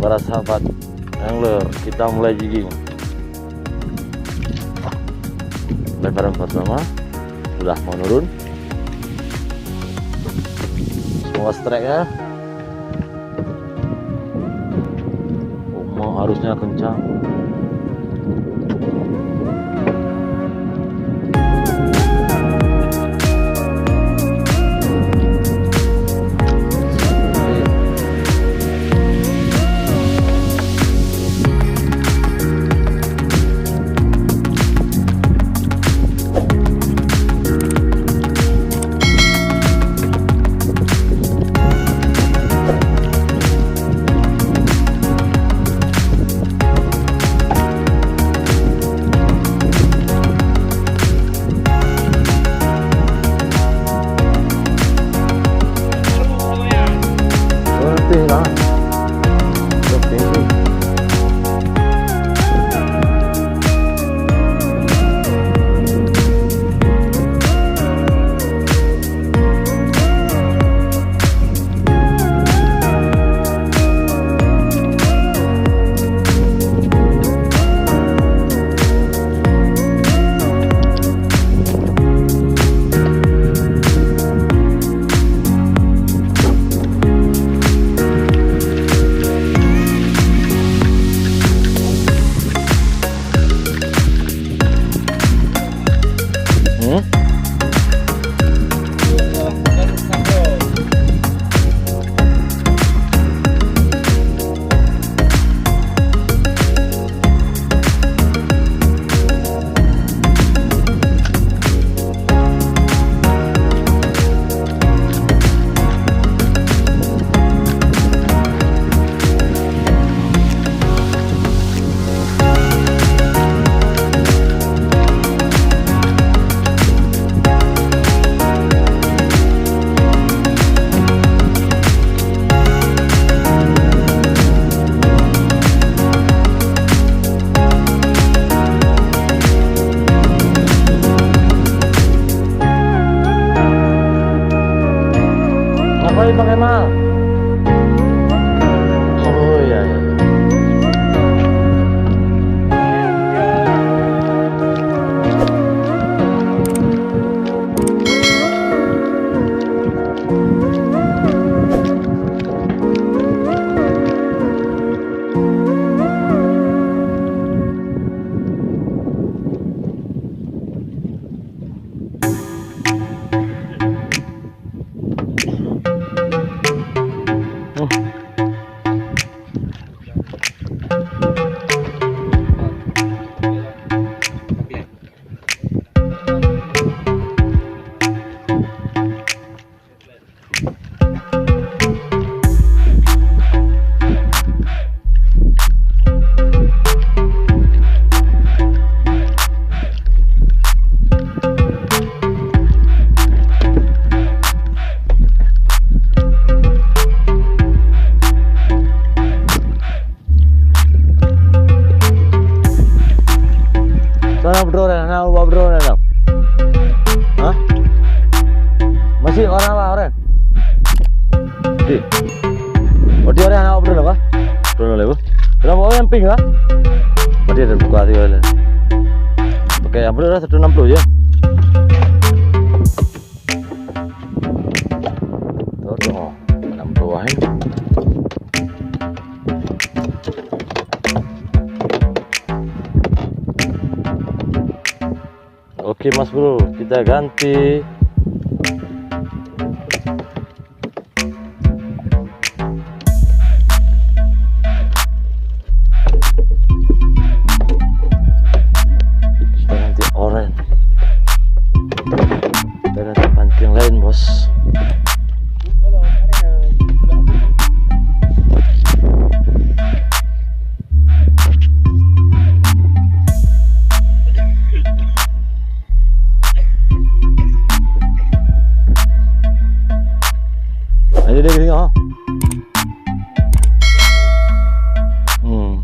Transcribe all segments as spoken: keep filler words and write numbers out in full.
Para sahabat angler, kita mulai jigging. Lemparan pertama sudah menurun. Semoga strike ya. Uma arusnya kencang. Berhenti lah. Berhenti. Hmm? Ngapain pakai mal? Oh, iya, iya. Sana bro, na, na, ubak bro, na, na. Hah? Masih orang apa, orang? Di. Oh, dia orang anak bro lah, kah? Bro lah, Bu. Kenapa orang pink, kah? Oh, dia ada buka hati, kah? Pakai apa dah, satu enam puluh je. Tuh, tuh, enam puluh, eh. Oke, Mas Bro, kita ganti. Kita ganti orange. Kita ganti pancing lain, Bos. Ayo deh, tengok, ha. Hmm.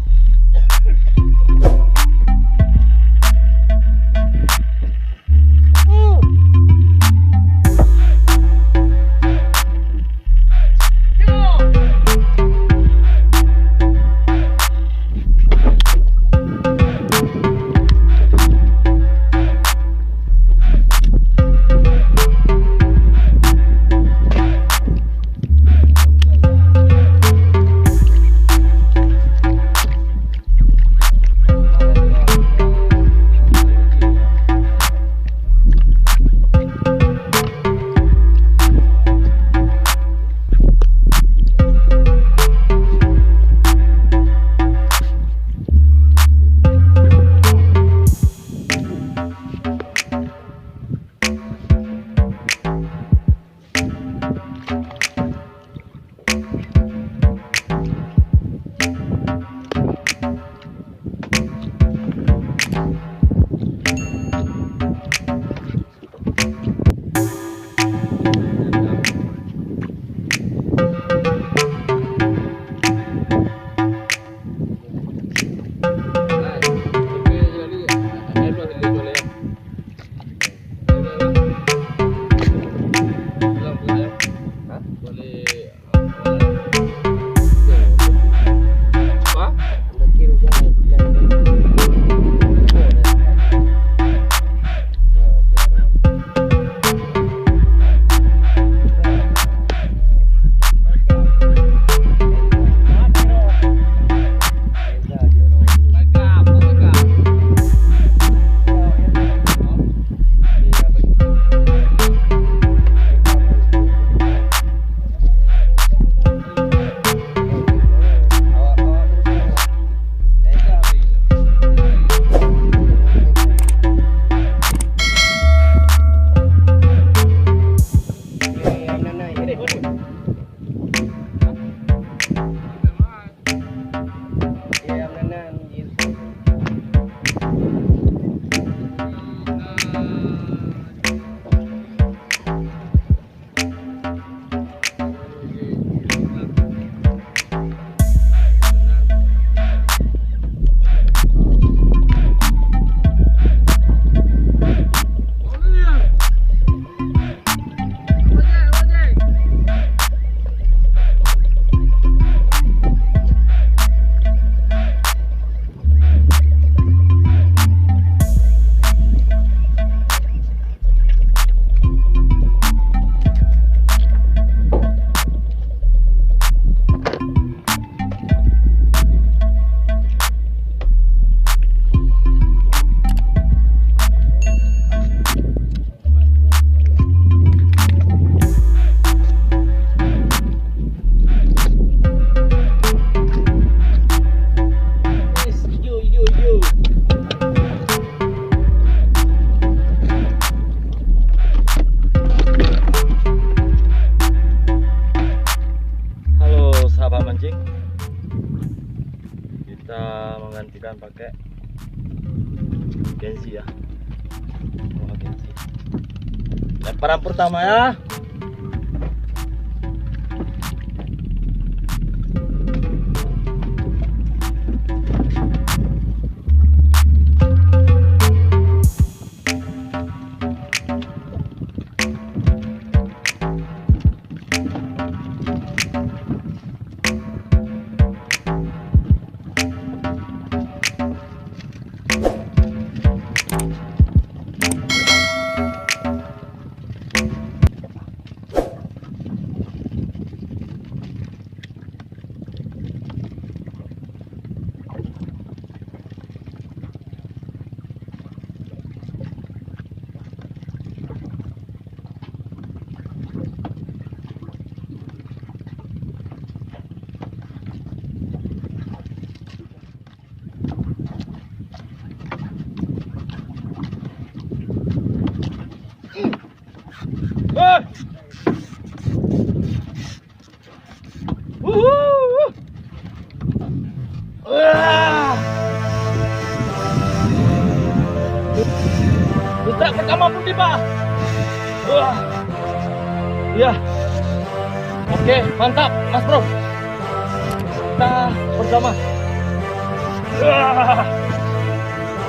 Gantikan pakai Gen Z ya. Oh, Gen Z. Lemparan pertama ya. Hei! Wuhu! Wah! Putra pertama pun tiba. Wah. Ya. Oke, mantap, Mas Bro. Kita bersama. Wah.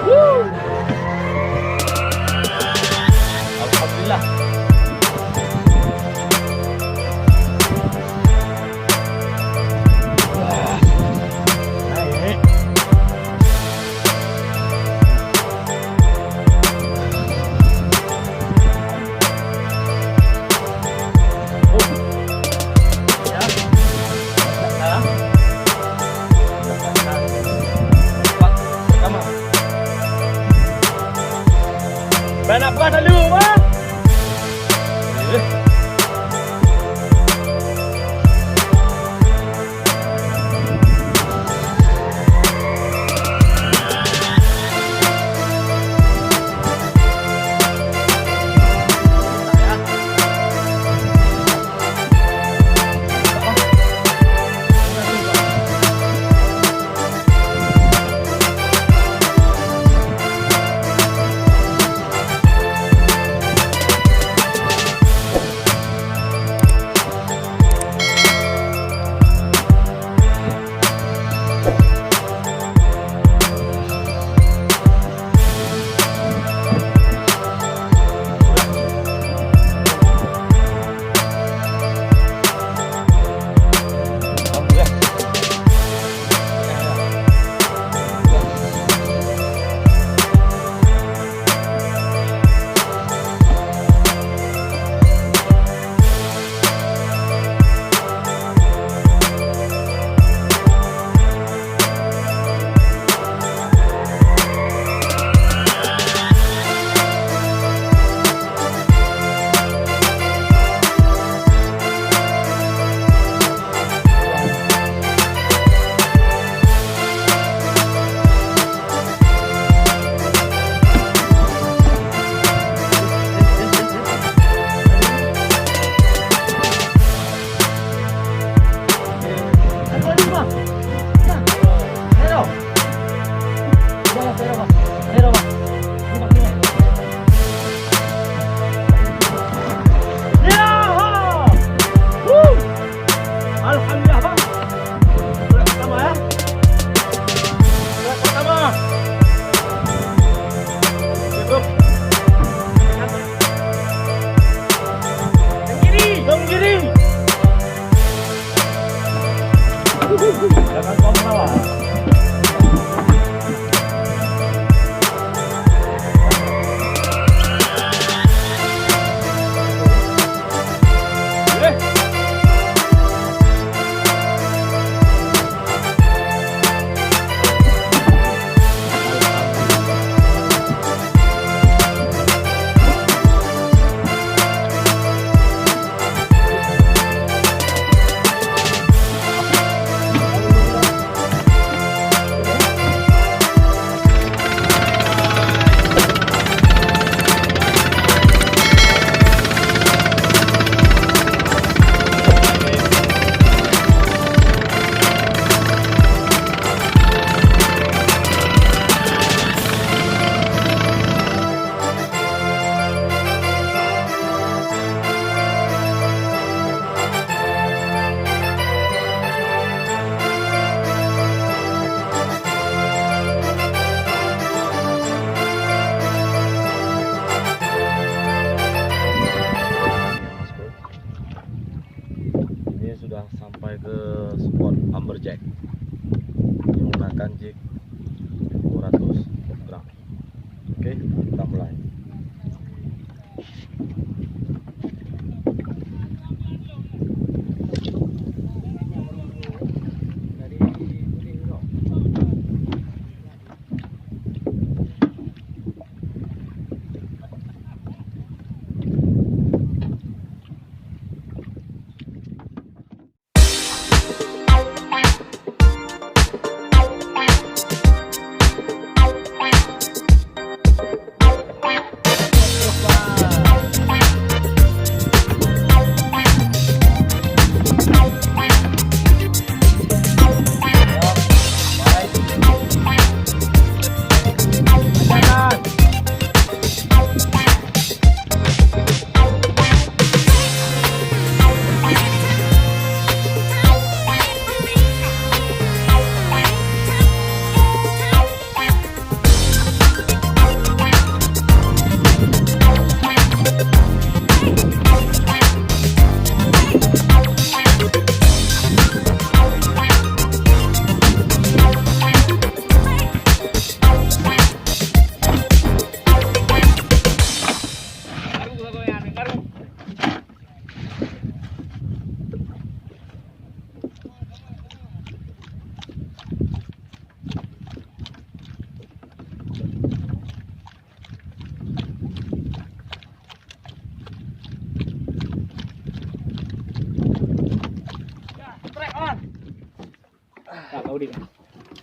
Wuh. Alhamdulillah.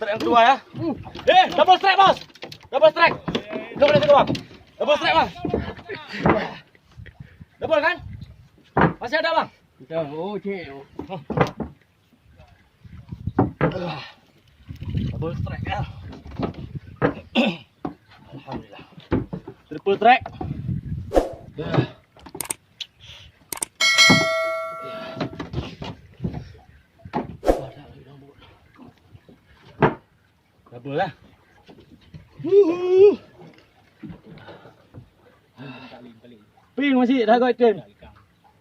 Yang kedua ya. Eh, double strike, Bos. Double strike. Double strike, Bang. Double strike, Bang. Double kan? Masih ada, Bang? Double strike ya. Alhamdulillah. Triple strike. Double lah. Ping masih dah goi tem.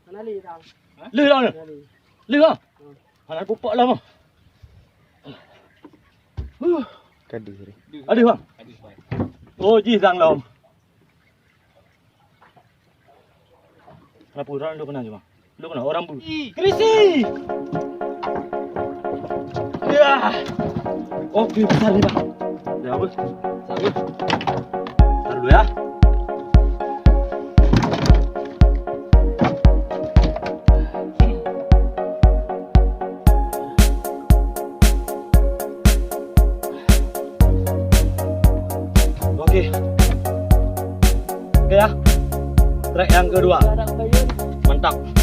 Mana li tang? Leuh dah. Mana li? Leuh dah. Hana pupuk lah mah. Huh. Kadi hari. Aduh bang. Oh jih sang lom. Kenapa orang duduk kena je bang? Duduk kena orang bu. Krisi. Ya. Oke besar ni bang. Ya apa? Besar apa? Taruh dulu ya. Oke. Oke ya. Track yang kedua. Mantap.